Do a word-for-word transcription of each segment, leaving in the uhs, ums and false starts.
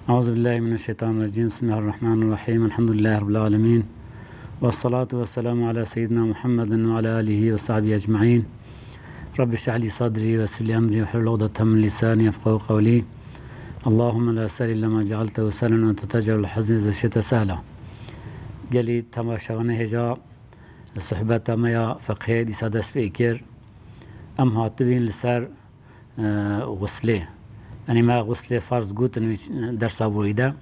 أعوذ بالله من الشيطان الرجيم. بسم الله الرحمن الرحيم. الحمد لله رب العالمين. والصلاة والسلام على سيدنا محمد وعلى آله وصحبه أجمعين. رب اشرح لي صدري ويسر لي أمري واحلل عقدة من لساني يفقهوا قولي. اللهم لا سهل إلا ما جعلته سهلا وأنت تجعل الحزن إذا شئت سهلا. Gelî temaşevanê hêja sohbeta me ya fiqhê dîsa dest pê kir. Em hatibîn li ser e, xuslê. Yanî me xuslê farz gotin wî dersa borî de.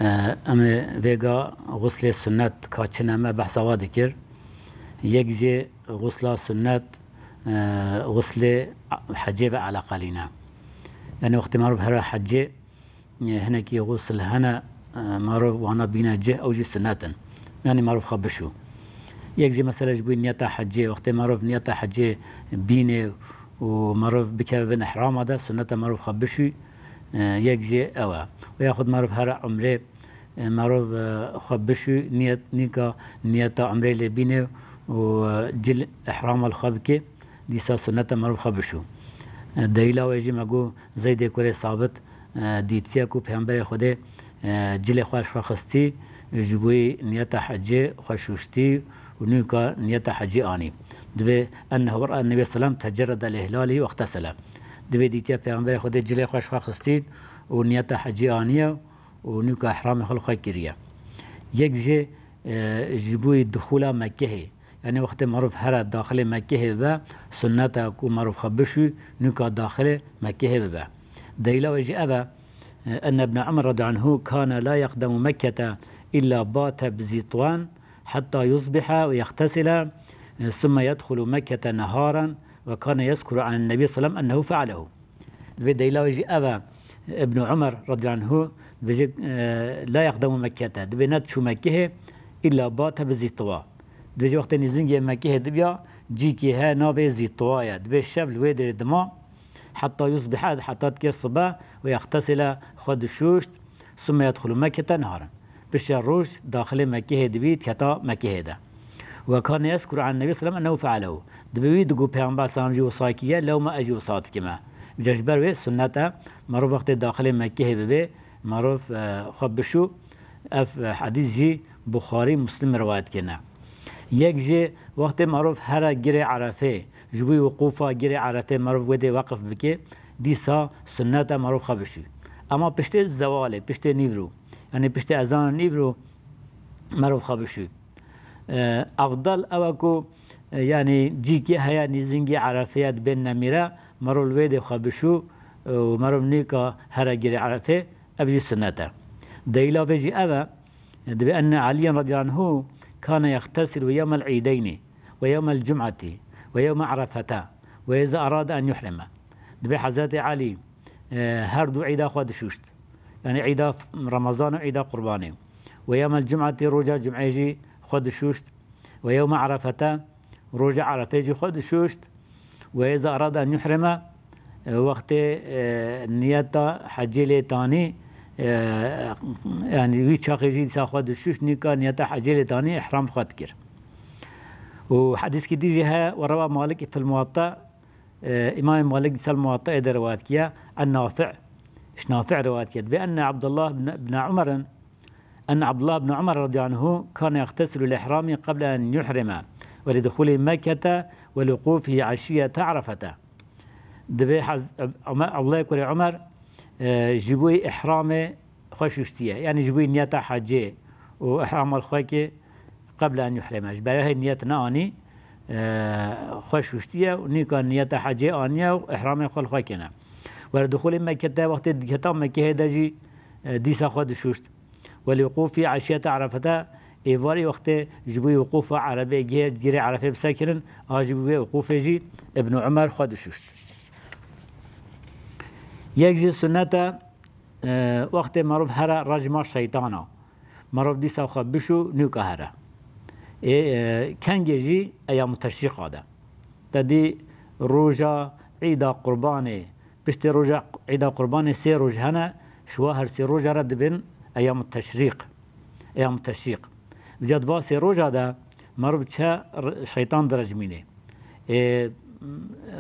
E, em ê vêga xuslê sunnet ka çi ne me behsa wa dikir. Yek jê xusla sunnet, e, xuslê hecê ve eleqelî ne. Yanî wextê merov here hecê, e, hinekî xusl hene, e, merov wana bîne cih, ew jî sunnet in. Yanî merov xwe bişû. Yek jî mesele ji bo niyeta hecê, wextê merov niyeta hecê bîne û merov bikeve bin ihrama de, sunneta merov xwe bişû, e, yek jê ew e. Û yaxud merov here umrê, e, merov, e, xwe bişû, niyet, nîka niyeta umrê lê bîne û, e, cil ihrama li xwe bike, dîsa sunneta merov xwe bişû. E, delîla wê jî me got, Zeydê kurê Sabit, e, dîtiye ku Peyxemberê Xwedê, e, cilê xwe ji xwe xistî, ji bo niyeta hecê xwe şûştî û nûka niyeta hecê anî. Dibê, "Ennehu ra'a Nebî sellem tecerrede li hilalihi wextesele." Dibê dîtiye Peyxemberê Xwedê cilê xwe ji xwe xistî û niyeta hecê aniye û nûka ihramê xwe li xwe kiriye. Yek jê, e, ji bo duxula Mekkehê, Yanî wextê merov here daxilê Mekkehê bibe, sunnet e ku merov xwe bişû, nûka daxilê Mekkehê bibe. Delîla wê jî ev e, enne Ibn Umar radiyallahu anhu kana la yeqdemu Mekkete illa bate bi Zîtwan hetta yusbiha ve yextesile, summe yedxulu Mekkete neharan ve kana yezkuru anen Nebî sallam ennehu fealehu. Dibê delîla wê jî ev e, Ibn Umar radiyallahu anhu dibêje, e, "La yeqdemu Mekkete", dibê nediçû Mekkehê, "illa bate bi Zîtwa." Dibêje wextê nîzingê Mekkehê dibiya, cîkê he navê Zîtwa ye. Dibê şev li wê derê dima, heta yusbiha, heta dikir sibe, ve yextesile xwe dişûşt, summe yedxulu Mekkete neharan. Piştre roj daxilê Mekkehê dibî, diketa Mekkehê de. Ve kane yezkuru an Nebî sallam ennehu fealehu. Dibê wî digot Peyxember sallam jî wisa kiriye, lewma ez jî wisa dikime. Îca ji ber wê sunnet e, merov wextê daxilê Mekkehê bibê, merov, e, xwe bişû. Ev, e, hedîs jî Buxarî, Muslim riwayet kirine. Yek jê wextê merov here girê Erefê, ji bo wiqûfa girê Erefê merov wê dê weqif bike, dîsa sunnet e merov xwe bişû. Ema piştê zewalê, piştê nîvro, yanî piştê ezana nîvro merov xwe bişû. E, efdal ew e ku, e, yanî cîkê heye nîzingî Erefê ye dibên nemîre, merov li wê dê xwe bişû, e, û merov nîka here girê Erefê, ev jî sunnet e. Delîla vê jî ev e, dibê enne Aliyen radiyallahu anhu kane yextesilu yewmel îdeyni ve yewmel cum'eti ve yewme Erefete ve iza erade en yuhrime. Dibê Hezretê Elî, e, her du îda xwe dişûşt. Yanî îda Remezan û îda Qurbanê. Ve yewmel cum'eti roja cum'ê jî xwe dişûşt. Ve yewme Erefete, roja Erefê jî xwe dişûşt. Ve iza erade en yuhrime, e, wextê, e, niyeta hecê lê tanî, e, yanî wî çaxê jî dîsa xwe dişûşt, nîka niyeta hecê lê tanî ihram xwe dikir. Û hedîskî dî jî heye, ve rewa Malik fil Muwatta, e, Îmamê Malik dîsa li Muwattayê de riwayet kiye, en Nafi', ji Nafi' riwayet kiye. Dibê enne Abdullah bin, bin Umerin, enne Abdullah bin Umer radiyallahu anhu kane yextesilu lil ihrami qebla en yuhrime ve li duhulî Mekkete ve li wuqufihi eşiyete Erefete. Dibê hez-, Umer, Abdullah kurê Umer, e, ji bo ihramê xwe şûştiye. Yanî ji bo niyeta hecê û ihramal xwe ke qebla en yuhrime. Ji ber hê niyet neanî, e, xwe şûştiye û nîka niyeta hecê aniye û ihramê xwe li xwe kene. Ve li duhulî Mekkete, wextê diketa Mekkehê de jî, e, dîsa xwe dişûşt. Ve li wuqûfî eşiyete Erefete, êvarî wextê ji bo wuqûfa Erebê gihê, girê Erefê bi ser kirin, a ji bo wê wuqûfê jî Ibn Umer xwe dişûşt. Yek jî sunnet e, e, wextê merov here rejma şeytana. Merov dîsa xwe bişû nûka here. Ê, e, kengê jî eyamu teşrîqa de. Te dî roja Îda Qurbanê, piştî roja Îda Qurbanê sê roj hene, ji wa her sê roja re dibin eyamu teşrîq. Eyamu teşrîq. Vêca di va sê roja de merov diçe r-, şeytan direjmînê. Ê,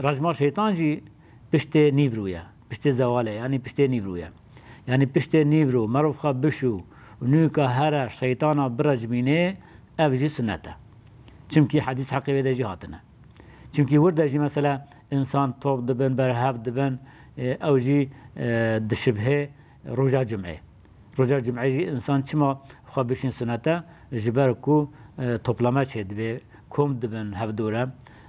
rejma şeytan jî piştê nîvro ye. Piştê zewalê, yanî piştê nîvro ye. Yanî piştê nîvro merov xwe bişû û nûka here şeytana birecmînê, ev jî sunnet e. Çimkî hedîs heqê wê de jî hatine. Çimkî wir de jî mesela însan top dibin, berhev dibin, e, ew jî, e, dişibihê roja cumê. Roja cumê jî însan çima xwe bişîn sunnet e? Ji ber ku, e, toplame çêdibe, kom dibin hevdû re.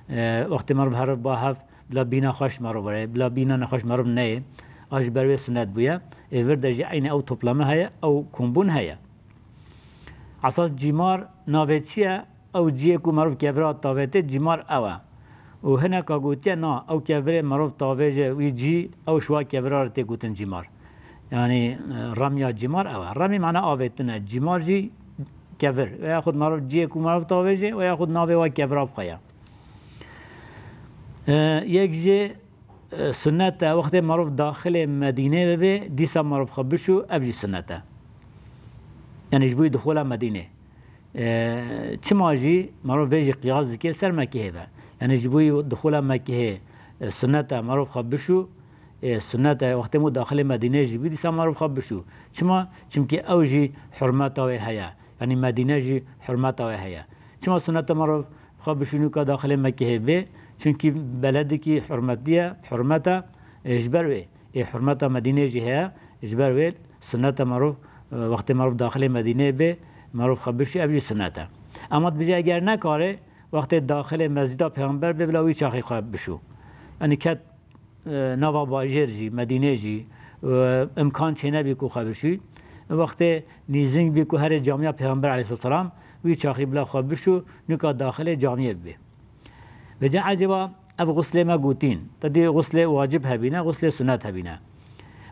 E, wextê meriv heriv ba hev, bila bîna xweş meriv re, bila bîna nexweş meriv neyê. A ji ber wê sunnet bûye. Ê vir de jî eynî ew toplame heye, ew kombûn heye. Esas cîmar navê çi ye? Ew cihê ku meriv kevira tavêtê cîmar ew e. Û hineka gotiye na, ew kevirê meriv tavêje wî cî, ew ji wa kevira re tê gotin cîmar. Yanî, e, remya cîmar ew e. Remî mana avêtin e, cîmar jî kevir. Veya xwe meriv cihê ku meriv tavêje, veya xwe navê wa kevira bixwe ye. E, yek jê, e, sunnet e, wextê meriv daxilê Medînê bibe, dîsa meriv xwe bişû, ev jî sunnet e. Yanî ji bo wî dixula Medînê. E, çima jî meriv vê jî qiyas dike li ser Mekihê ve. Yanî ji bo wî dixula Mekihê, e, sunnet e, meriv xwe bişû, e, sunnet e, wextê meriv daxilê Medînê jî bû, dîsa meriv xwe bişû. Çima? Çimkî ew jî hurmeta wê heye. Yanî Medîne jî hurmeta wê heye. Çima sunnet e meriv xwe bişû nûka daxilê Mekihê bê? Çimkî beledekî hurmetî ye, hurmet e, e, ji ber wê. Ê hurmeta Medînê jî heye, ji ber wê sunnet e meriv, e, wextê meriv daxilê Medînê bê, meriv xwe bişû, ev jî sunnet e. Ema dibêje eger nekare, wextê daxilê mescida Pêxember bê, bila wî çaxî xwe bişû. Yanî ket, e, nava bajêr jî, Medînê jî, e, imkan çênebî ku xwe bişû. Wextê nîzing bî ku herê camiya Pêxember aleyhisselam, wî çaxî bila xwe bişû, nûka daxilê camiyê bibê. Vêca ecêba ev xuslê me gotîn, te dî xuslê wacib hebîne, xuslê sunnet hebîne.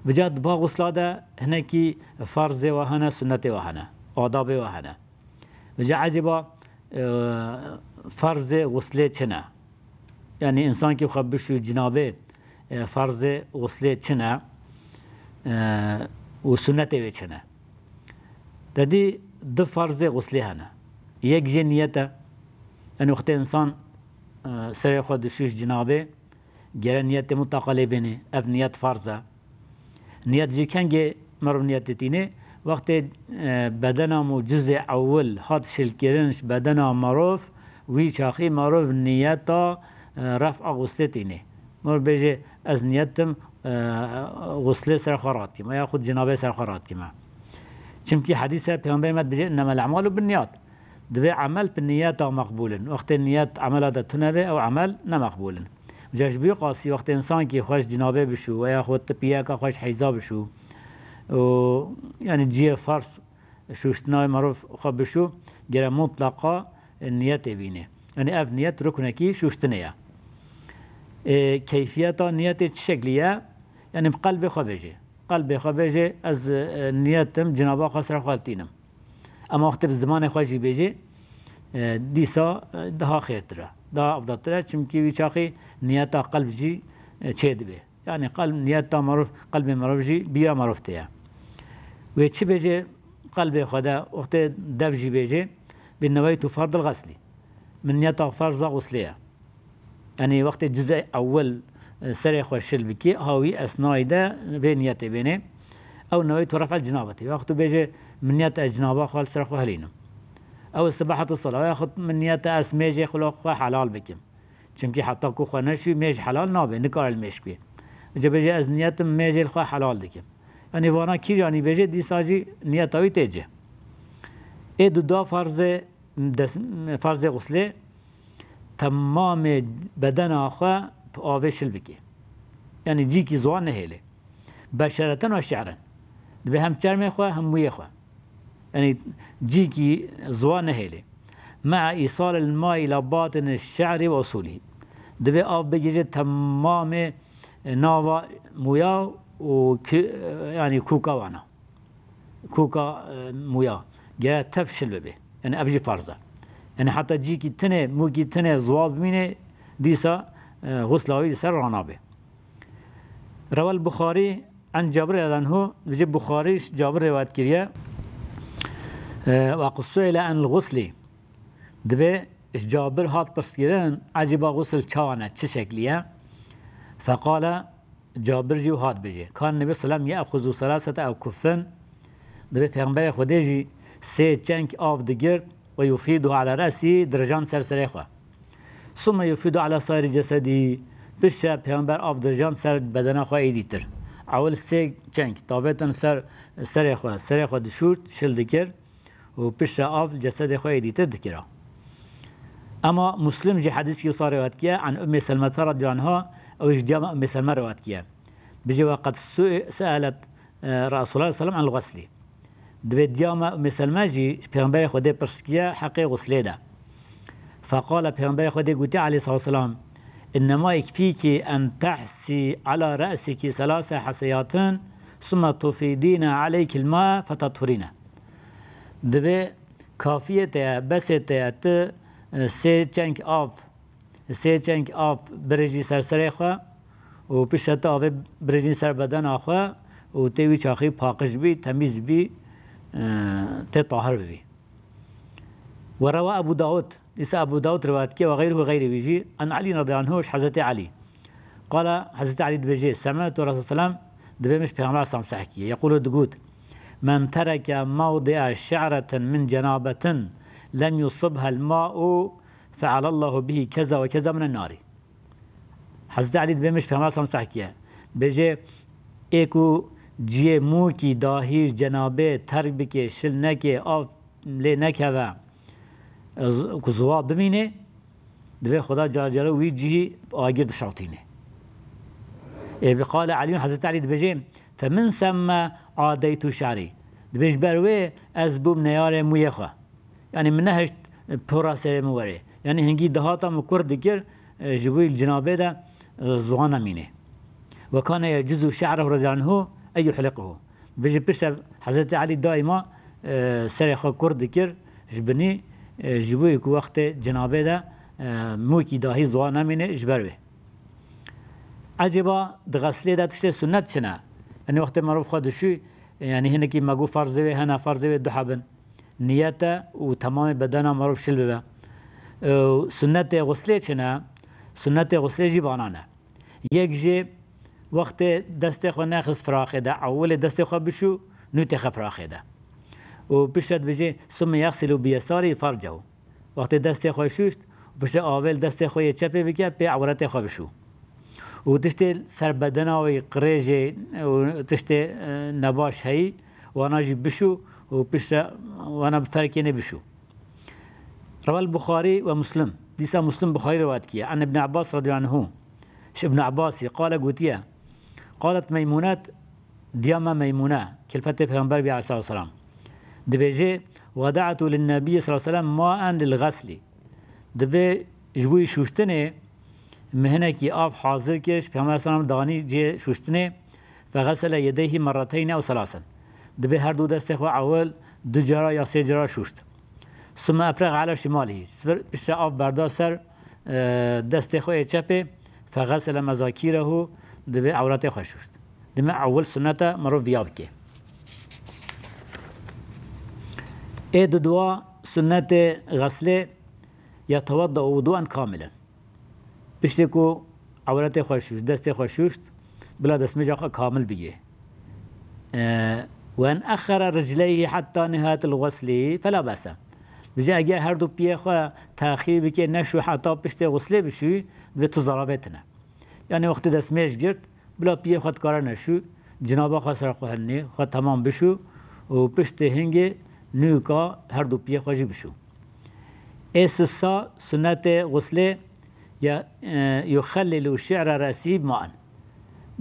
Vêca di va xusla de hinekî ferzê we hene, sunnetê we hene, adabê we hene. Vêca ecêba, e, ferzê xuslê çi ne? Yanî însankî xwe bişû cinabê, e, ferzê xuslê çi ne? E, û sunnetê wê çi ne? Te dî du ferzê xuslê hene. Yek jê niyet e. Yanî wextê însan, e, serê xwe dişû ji cinabê, gere niyetê mutlaqa lê bênê. Ev niyet ferz e. Niyet jî kengê meriv niyetê tînê? Wextê, e, bedena mû cuzê ewil hat şilkirin ji bedena meriv, wî çaxî meriv niyeta, e, ref'a xuslê tînê. Meriv bêje, ez niyetim, e, xuslê ser xwe radikime, ya xwe cinabê ser xwe radikime. Çimkî hedîse Pêxemberê me dibêje, "Innemel a'malu binniyat." Dibê emel bi niyeta meqbûl in. Wextê niyet emela de tune be, ew emel ne meqbûl in. Ca ji bo qasî wextê însankî xwe ji cinabê bişû, veya xwe tipiyeka xwe ji heyza bişû, û, yanî cihê ferz şûştina meriv xwe bişû, gere mutlaqa niyetê bîne. Yanî ev niyet ruknekî şûştinê ye. Ê, keyfiyeta niyetê çi şeklî ye? Yanî bi qelbê xwe bêje. Qelbê xwe bêje, ez, e, niyetim cinaba xwe ser xwe tînim. Ema wextê bi zimanê xwe jî bêje, e, dîsa, e, daha xêrtir e, daha evdatir e, çimkî wî çaxî niyeta qelb jî, e, çêdibe. Yanî qelb, niyeta meriv, qelbê meriv jî bi ya meriv tê ye. Wê çi bêje qelbê xwe de, wextê dev jî bêje, "Bi neweytu ferdil xeslî." Min niyeta ferza xuslê ye. Yanî wextê cuzê ewil, e, serê xwe şil bikî, ha wî esnayî de vê niyetê bênê. Ew neweytu ref'el cinabetî. Wextê bêje, "Min niyet ez cinaba xwe li ser xwe hilînim." Ew istibaheti sala, yaxud "Min niyet ez mêjê xwe li xwe helal bikim." Çimkî heta ku xwe neşû, mêj helal nabe, nikare li mêj bê. Îca bêje, "Ez niyetim mêjê li xwe helal dikim." Yanî vana kîjanî bêje, dîsa jî niyeta wî tê cih. Ê duda ferzê des-, ferzê xuslê temamê bedena xwe bi avê şil bike. Yanî cîkî ziwan nehêle. Beşereten ve şi'ren. Dibe hem çermê xwe, hem wiyê xwe. Yanî cîkî ziwan nehêle. Me'a îsalil ma ila batin şi'ri ve usulî. Dibe av bigihîje temamê nava mûya û kü-, yanî kûka wana. Kûka, e, mûya. Gere tev şil bibe. Yanî ev jî farz e. Yanî heta cîkî tinê, mûkî tinê ziwa bimîne, dîsa, e, xusla wî li ser ranabe. Rewel Buxarî an Cabir radiyallahu anhu, ji Buxarî ji Cabir rivayet kiriye. E, ve qad su'ile anil ğusli. Dibe ji Cabir hat pirskirin, ecîba ğusl çawa ne, çi şeklî ye? Feqale, Cabir jî wiha dibêje: Kan Nebî sallam ye'xuzu selasete ew kuffin, dibê Pêxemberê Xwedê jî sê çeng av digirt, ve yufîdu ala re'sî, direjand ser serê xwe. Summe yufîdu ala sairî cesedî, piştre Pêxember av direjand ser bedena xwe êdîtir. Ewil sê çeng davêtin ser serê xwe, serê xwe dişûrt, şil dikir û piştre av li cesedê xwe êdîtir dikira. Ema Muslim jî hedîskî wisa rewet kiye, an Ummê Selmete radiyallahu anha, ew ji diyama Ummê Selme rewet kiye. Bijê we qed su-, se'elet, e, Resulullah sallam an guslî. Dibê diyama Ummê Selme jî ji Pêxemberê Xwedê pirs kiye heqê guslê de. Feqale Pêxemberê Xwedê gotiye aleyhissalatu vesselam, "Innema yekfîki en tehsî ala re'siki selase heseyatin, summe tufîdîne aleykil ma fetetuhurîne." Dibê kafiyê te ye, besê te ye, tu, e, sê çeng av, sê çeng av birêjî ser serê xwe û piştre tu avê birêjî ser bedena xwe û tê wî çaxî paqij bî, temîz bî, e, tê tahir bibî. Ve rewa Ebu Dawud, dîsa Ebu Dawud rewayet kiriye ve geyruhu, geyrê wî jî, an Elî radiyallahu anhu, ji Hezretî Elî. Qala, Hezretî Elî dibêje, semi'tu Resul sallam, dibê min ji Pêxember sallam seh kiye. Yequlu digot, "Men tereke mewdi'a şe'retin min cenabetin lem yusibhel ma'u fe'alallahu bihi keza ve keza minen nari." Hezretî Elî dibê min ji Pêxember sallam seh kiye. Bêje, ê ku ciyê mûkî dahî cenabê terk bike, şil neke, av lê nekeve, z-, ku ziwa bimîne, dibê Xweda Celle Celaluhu wî cihî agir dişewtîne. Ê bi qala Elî, Hezretî Elî dibêje, "Fe min semme adeytu şe'rî." Dibê ji ber wê ez bûm neyarê mûyê xwe. Yanî min nehişt pora serê min were. Yanî hingî dihata min kur dikir, e, ji bo li cinabê de, e, ziwa nemîne. Ve kane yecuzu şe'rehu radiyallahu anhu en yuhliqahu. Bijî piştre Hezretî Elî daîma, e, serê xwe kur dikir ji binî, e, ji bo ku wextê cinabê de, e, mûkî dahî ziwa nemîne ji ber wê. Ecêba di xeslê de tiştê sunnet çi ne? Yanî wextê merov xwe dişû, yanî hinekî me got ferzê wê hene, ferzê wê du hebin. Niyet e û temamê bedena merov şil bibe. Û sunnetê xuslê çi ne? Sunnetê xuslê jî vana ne. Yek jê wextê destê xwe nexist firaxê de, ewilê destê xwe bişû, nû têxe firaxê de. Û piştre dibêje, "Summe yexsilu bi yesarî fercehu." Wextê destê xwe şûşt, piştre avê li destê xwe yê çepê bike, pê ewretê xwe bişû. Û tiştê ser bedena wê qirêjê û tiştê, e, nebaş heyî, wana jî bişû û piştre wana bi ferkê nê bişû. Rewel Buxarî ve Muslim. Dîsa Muslim Buxarî rewayet kiye. An Ibn Abbas radiyallahu anhu. Ji Ibn Abbasî qale gotiye. Qalet Meymunet, diya me Meymune, kilfetê Pêxember bî aleyhissalatu vesselam. Dibêje, "Weda'tu lin Nebî sallallahu aleyhi ve sellem ma'en lil ğesli." Dibê ji bo şûştinê min hinekî av hazir kir, ji Pêxember sallam danî cihê şûştinê, "Feğesele yedeyhi merreteyni ew selasen." Dibê her du destê xwe ewil du cara ya sê cara şûşt. Summe efreğ ala şimalî. Piştre av berda ser, e, destê xwe yê çepê, "Feğesele mezakîrehu", dibê ewretê xwe şûşt. Dime ewil sunnete mirov viya bike. Ê di dua sunnetê xeslê, "Yetewadda wudu'en kamilen." Piştê ku ewretê xwe şûşt, destê xwe şûşt, bila destmêja xwe kamil bigire. E, "Ve en exxere ricleyhi hetta nihayetil ğusli fela bese." Bije eger her du piyê xwe texîr bike, neşû heta piştê xuslê bişû, bi tu zaravê tine. Yanî wextê destmêj girt, bila piyê xwe dikare neşû, cinaba xwe ser xwe hilnê, xwe temam bişû û piştê hingê nûka her du piyê xwe jî bişû. Ê sisa sunnetê xuslê ya, e, yuxellilu şi'ra re'sî ma'en.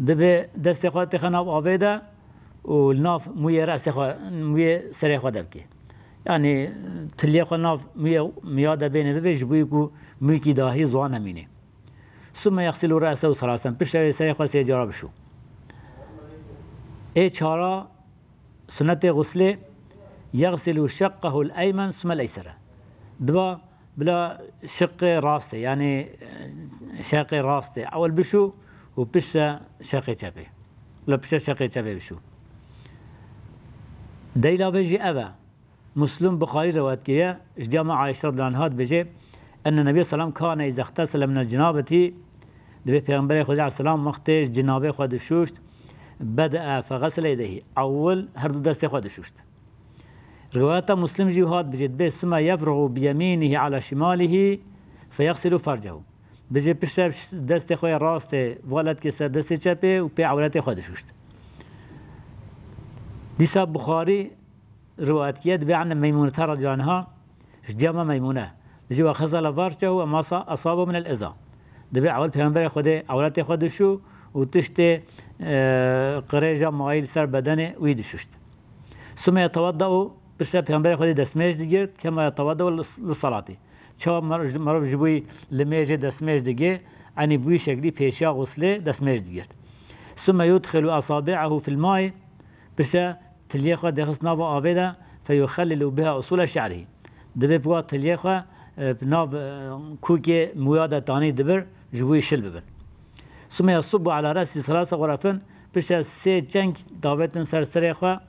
Dibe destê xwe têxe nav avê de û li nav mûyê resê xwe, mûyê serê xwe de bike. Yanî tiliyê xwe nav mûyê miya de bêne bibe, ji bo ku mûyekî dahî ziwa nemîne. Summe yexsilu re'sehu selasen. Piştre wê serê xwe sê cara bişû. Ê çara sunnetê xuslê, yexsilu şeqqehul eymen sumel eysere. Diba bila şiqê rastê, yanî, e, şeqê rastê ewil bişû û piştre şeqê çepê. Bila piştre şeqê çepê bişû. Delîla vê jî ev e. Muslim, Buxarî rewayet kiriye, ji diya me Ayşe radiyallahu anha dibêje, enne Nebî sallam kane îza ixtesele minel cinabetî, Divê Pêxemberê Xwedê aleyhisselam wextê ji cinabê xwe dişûşt, bede fe xesile yedeyhî. Ewil her du destê xwe dişûşt. Riwayeta Muslim jî hat bijî dibê sume yefruxu bi yemînihî ala şimalihî feyexsilu fercehu. Bijî piştre destê xwe yê rastê valet kir ser destê çepê û pê ewretê xwe dişûşt. Dîsa Buxarî riwayet kiye, dibê ene Meymunete radiyallahu anha, ji diya me Meymune. Dijî we xezele farçehu ve masa asabu min el eza. Dibê ewil Pêxemberê Xwedê ewletê xwe dişû û tiştê, e, qirêja mayî li ser bedenê wî dişuşt. Sume yetewedda û piştre Pêxemberê Xwedê destmêj digirt, kema yetewedda û li, li salatî. Çawa mer-, merov ji bo limêjê destmêj digê, enî bi wî şeklî pêşiya xuslê destmêj digirt. Sume yudxilu asabi'ahu fil maî, piştre tiliyê xwe dixist nava avê de, feyuxellilu biha usula şe'rihî. Dibê piwa tiliyê xwe, e, bi nav, e, kûkê mûya de tanî dibir, ji bo wî şil bibin. Sume yasubbu ala ra'sihî selasa xurefin, piştre sê çeng davêtin ser serê xwe,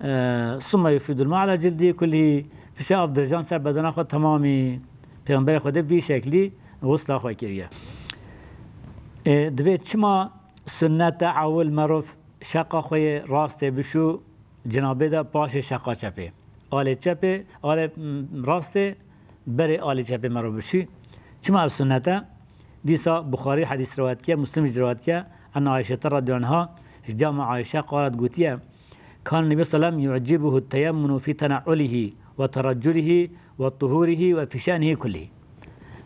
e, sume yufîdul ma ala cildihî kullihî, piştre av dirijan ser bedena xwe temamî. Pêxemberê Xwedê bi vî şeklî xusla xwe kiriye. E, dibê çima sunnet e ewil merov şeqa xwe yê rastê bişû cinabê de paşê şeqa çepê. Alê çepê, alê, m, rastê berê alê çepê merov bişû. Çima ev sunnet e? Dîsa Buxarî hedîs riwayet kiye, Muslim jî riwayet kiye. An Ayşete radiyallahu anha, ji diya me Ayşe qalet gotiye, Kan Nebî sallam yu'cibuhu teyemmunu fî tena'ulihi ve teracculihi ve tuhurihi ve fî şe'nihi kullî.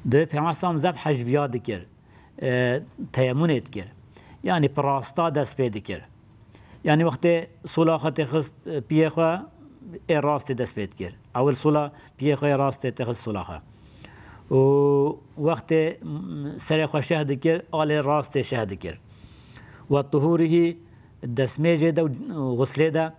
Dibê Pêxember sallam zef hej viya dikir, e, teyemmunê dikir. Yanî bi rasta dest pê dikir. Yanî wextê sola xwe têxist, e, piyê xwe ê rastê dest pê dikir. Ewil sola piyê xwe yê rastê têxist sola xwe. Û wextê, m, serê xwe şeh dikir, alê rastê şeh dikir. Ve tuhurihî, destmêjê de û xuslê de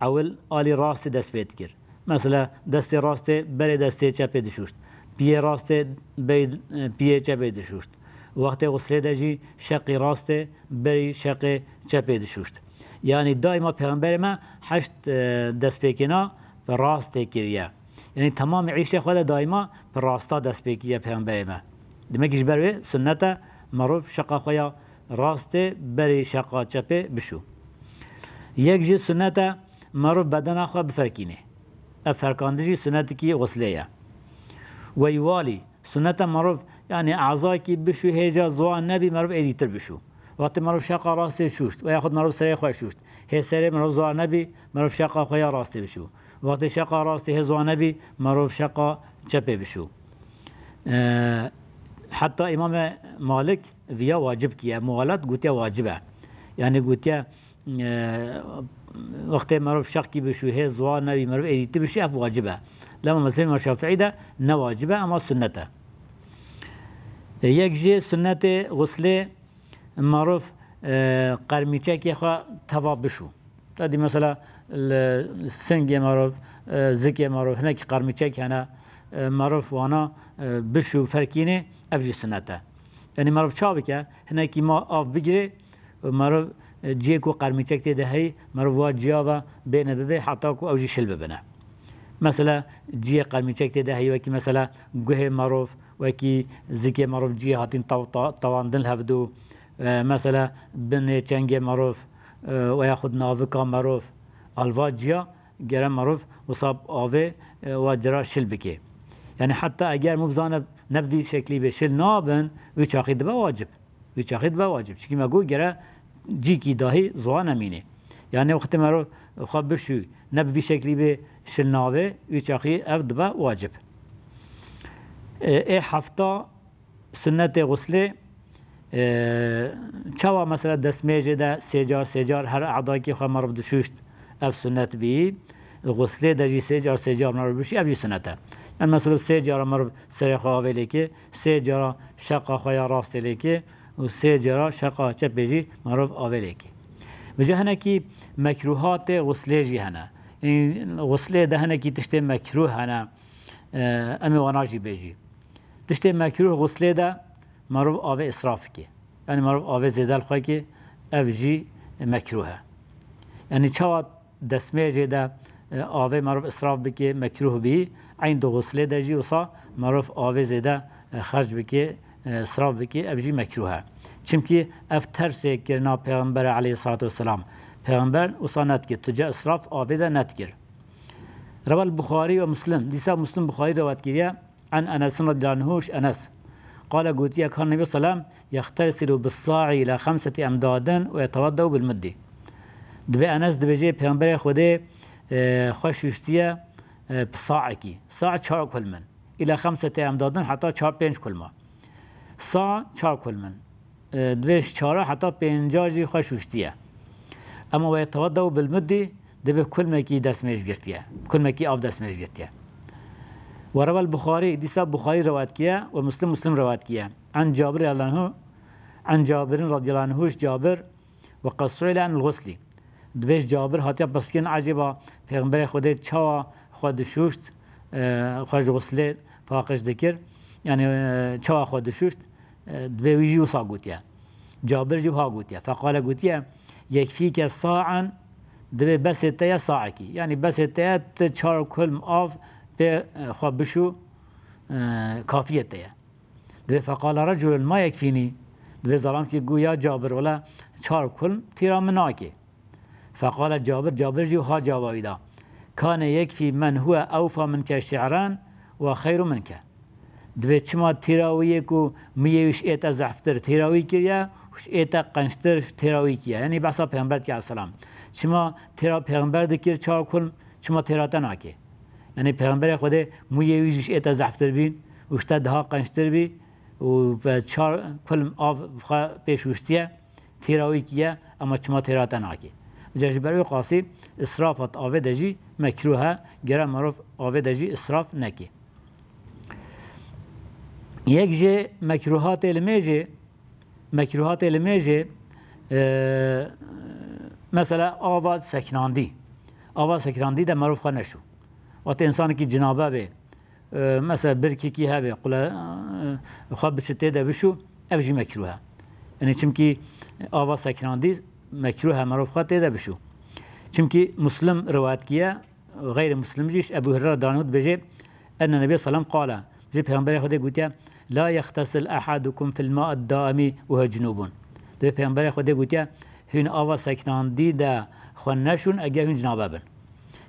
ewil alî rastê dest pê dikir. Mesela destê rastê berê destê çepê dişuşt. Piyê rastê berî, e, piyê çepê dişuşt. Wextê xuslê de jî şeqî rastê berî şeqê çepê dişuşt. Yanî daîma Pêxemberê me heşt, e, destpêkêna bi rastê kiriye. Yanî temamê îşê xwe de daîma bi rasta dest pê kiriye Pêxemberê me. Demek ji ber wê sunnet e merov şeqa xwe ya rastê berî şeqa çepê bişû. Yek jî sunnet e merov bedena xwe biferkînê. Ev ferkandin jî sunnetekî xuslê ye. Weywalî, sunnet e merov, yanî ezakî bişû, hêja ziwa nebî, merov êdîtir bişû. Wextê merov şeqa rastê şûşt, ve yaxud merov serê xwe şûşt, hê serê merov ziwa nebî, merov şeqa xwe ya rastê bişû. Wextê şeqa rastê hê ziwa nebî, merov şeqa çepê bişû. E, heta Îmamê Malik viya wacib kiye, muxalat gotiye wacib e. Yanî gotiye, e, wextê merov şeqkî bişû, hê ziwa nebî, merov êdîtî bişû, ev wacib e. Lema mezhebê me Şafîî de ne wacib e, ema sunnet e. E, yek jî sunnetê xuslê merov, e, qermîçekê xwe teva bişû. Tadî mesela li singê merov, e, zikê merov, hinekî qermîçek hene, e, merov wana, e, bişû ferkînê, ev jî sunnet e. Yanî merov ça bike, hinekî ma av bigirê, merov, e, ciyê ku qermîçek tê de heyî, merov wa ciya ve bêne bibê heta ku ew jî şil bibine. Mesela ciyê qermîçek tê de heyî, wekî mesela guhê merov, wekî zikê merov ciyê hatin taw-, ta-, tawandin li hevdu, e, mesela binê çengê merov, e, we yaxud navika merov, alva ciya gere merov wisa avê, e, wa cira şil bike. Yanî heta eger mû bizane ne bi vî şeklî bê şil nabin, wî çaxî dibe wacib. Wî çaxî dibe wacib. Çikî me got gere cîkî dahî ziwa nemînê. Yanî wextê merov xwe bişû ne bi vî şeklî bê şil nabê, wî çaxî ev dibe wacib. E, ê hefta sunnetê xuslê, e, çawa mesela destmêjê de sê car, sê car her edakê xwe merov dişuşt, ev sunnet bî. Xuslê de jî sê car, sê car merov bişî, ev jî sunnet e. Yanî mesela sê cara merov serê xwe avê lêkê, sê cara şeqa xwe ya rastê lêkê û sê cara şeqa çepê jî merov avê lêkê. Vêca hinekî mekruhatê xuslê jî hene. Ê, xuslê de hinekî tiştê mekruh hene. E, em ê wana jî bêjî. Tiştê mekruh xuslê de merov avê israf bike. Yanî merov avê zêde li xwe ke, ev jî mekruh e. Yanî çawa destmêjê de, e, avê merov israf bike, mekruh bî, eyn di xuslê de jî wisa merov avê zêde, e, xerc bike, e, israf bikî, ev jî mekrûh e. Çimkî ev tersê kirina Pêxembere aleyhissalatu vesselam. Pêxember wisa nedikir, tu ca israf avê de nedikir. Rewal Buxarî ve Muslim, dîsa Muslim Buxarî rewat kiriye, an Enesin radiyallahu anhu, Enes. Qale gotiye, kan Nebi sallam yextersilu bis sa'i ila xemseti emdadin ve yeteveddeu bil muddi. Dibe Enes dibêje, Pêxemberê Xwedê, e, xwe şûştiye, e, bi saekî. Sa çar kulm in. Îla xemsete emdadin heta çar pênc kulma. Sa çar kulm in. E, dibê ji çara heta pênca jî xwe şûştiye. Ema we yeteveddeu bil muddi, dibê kulmekî destmêj girtiye. Kulmekî av destmêj girtiye. Ve rewel Buxarî, dîsa Buxarî rewayet kiye ve Muslim, Muslim rewayet kiye. An Cabir radiyallahu anhu, an Cabirin radiyallahu anhu, ji Cabir, Ve qed su'ile anil guslî. Dibêj Cabir hatiye pirsgirîn, ecêba Pêxemberê Xwedê çawa xwe dişûşt, e, xwe ji guslê paqij dikir? Yani, e, çawa xwe dişûşt? E, dibê wî jî wisa gotiye. Cabir jî wiha gotiye. Feqale gotiye, yekfîke sa'an, dibê besê te ye saekî. Yani besê te ye, tu çar kulm av pê, e, xwe bişû, e, kafiyê te ye. Dibê feqala reculun ma yekfînî. Dibê zalamkî got, ya Cabir, wela çar kulm tîra min nake. Feqala Cabir, Cabir jî wiha cewabî da. Kane yekfî men huwe ewfa minke şi'ran ve xeyru minke. Dibê çima tîra wî yê ku miyê wî ji ê te zehftir tîra wî kiriye, ji ê te qençtir tîra wî kiriye. Yanî behsa Pêxember dike aleyhisselam. Çima tîra Pêxember dikir çar kulm, çima tîra te nake? Yanî Pêxemberê Xwedê mûyê wî jî ji ê te zehftir bîn û ji te daha qençtir bî û bi çar kulm av bi xwe pê şûştiye, têra wî kiye, ema çima têra te nake. Ca ji ber wê qasî israfa di avê de jî mekrûh e, gere mirov avê de jî israf neke. Yek ji mekrûhatê li mêjê, mekrûhatê li mêjê, e, mesela ava sekinandî. Ava sekinandî de merov xwe neşû. Wextê însanekî cinabe bê, e, mesela birkekî hebe, qule, e, xwe biçe tê de bişû, ev jî mekrûh e. Yanî çimkî ava sekinandî mekrûh e, merov xwe tê de bişû. Çimkî Muslim riwayet kiye, Xeyrê Muslim jî ji Ebu Hureyre radiyallahu anhu dibêje, enne Nebiye sallam qale, ji Pêxemberê Xwedê gotiye, la yextesil ehadukum fil ma'id daimi ve huve cunubun. Dibê Pêxemberê Xwedê gotiye, hûn ava sekinandî de xwe neşûn eger hûn cinabe bin.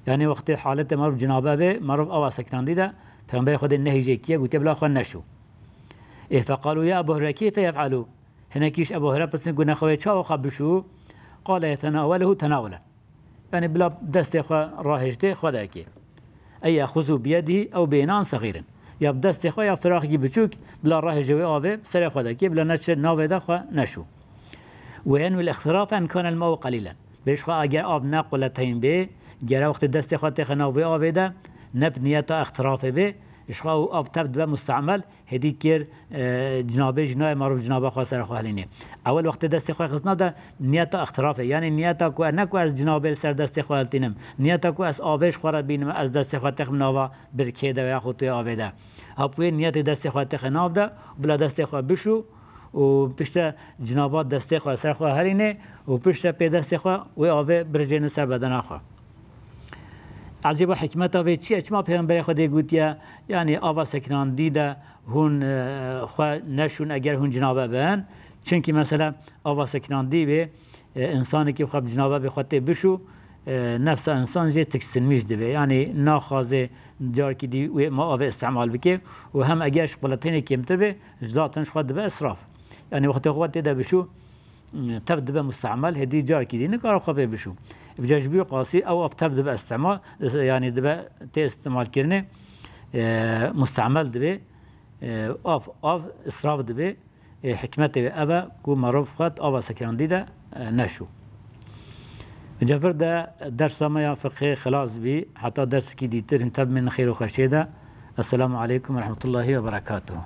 Yanî wextê haletê merov cinabe bê, merov ava sekinandî de Pêxemberê Xwedê nehyê jê kiye, gotiye bila xwe neşû. Ê feqalu ya Ebu Hureyre keyfe yef'alu? Hinekî ji Ebu Hureyre pirsin, got, nexwe wê çawa xwe bişû? Qale yetenaweluhu tenawulen. Yanî bila destê xwe rahêjtê xwe derkê. Ey yexuzu biyedihî ew bênan sexîrin. Ya bi destê xwe ya firaxekî biçûk bila rahêje wê avê serê xwe derkê, bila neçe navê de xwe neşû. Ve yenwil ixtirafe en kanel ma'u qelîlen. Bê ji xwe eger av ne quleteyn bê, gere wextê destê xwe têxe nav wê avê de, ne bi niyeta ixtirafê bê, ji xwe ew av tev dibe mustemel, Hêdî kir, e, cinabê jî nayê, merov cinaba xwe ser xwe helînê. Ewil wextê destê xwe xistna de niyeta ixtirafê. Yanî niyeta ku ne ku ez cinabê li ser destê xwe hiltînim. Niyeta ku ez avê ji xwe re bînim, ez destê xwe têxim nava birkê de veya xwe tuyê avê de. Hap wê niyetê destê xwe têxe nav de, bila destê xwe bişû û piştre cinaba destê xwe ser xwe helînê û piştre pê destê xwe wê avê birjêne ser bedena xwe. Ecêba hikmeta vê çi ye? Çima Pêxemberê Xwedê gotiye, yanî ava sekinandî de hûn, e, xwe neşûn eger hûn cinabe bin? Çimkî mesela ava sekinandî bê, e, însanekî xwe bi cinabe bê xwe tê bişû, e, nefsa însan jê tiksinmîş dibe. Yanî naxwaze carkî dî wê ma avê îstemal bike û hem eger ji quleteynê kêmtir bê, ji zaten ji xwe dibe israf. Yanî wextê xwe tê de bişû, tev dibe mustemel, hêdî carkî dî nikare xwe pê bişû. Vêca ji bo qasî ew av tev dibe îstemal, yanî dibe tê îstemalkirinê, e, mustemel dibe, e, av, av israf dibe. E, hikmetê wê ev e ku merov xwe di ava sekinandî de, e, neşû. Vêca vir de dersa me ya fiqhê xilas bî, heta dersekî dîtir hûn tev bimînin xêr û xweşiyê de. Esselamu aleykum ve rahmetullahi ve berekatuhu.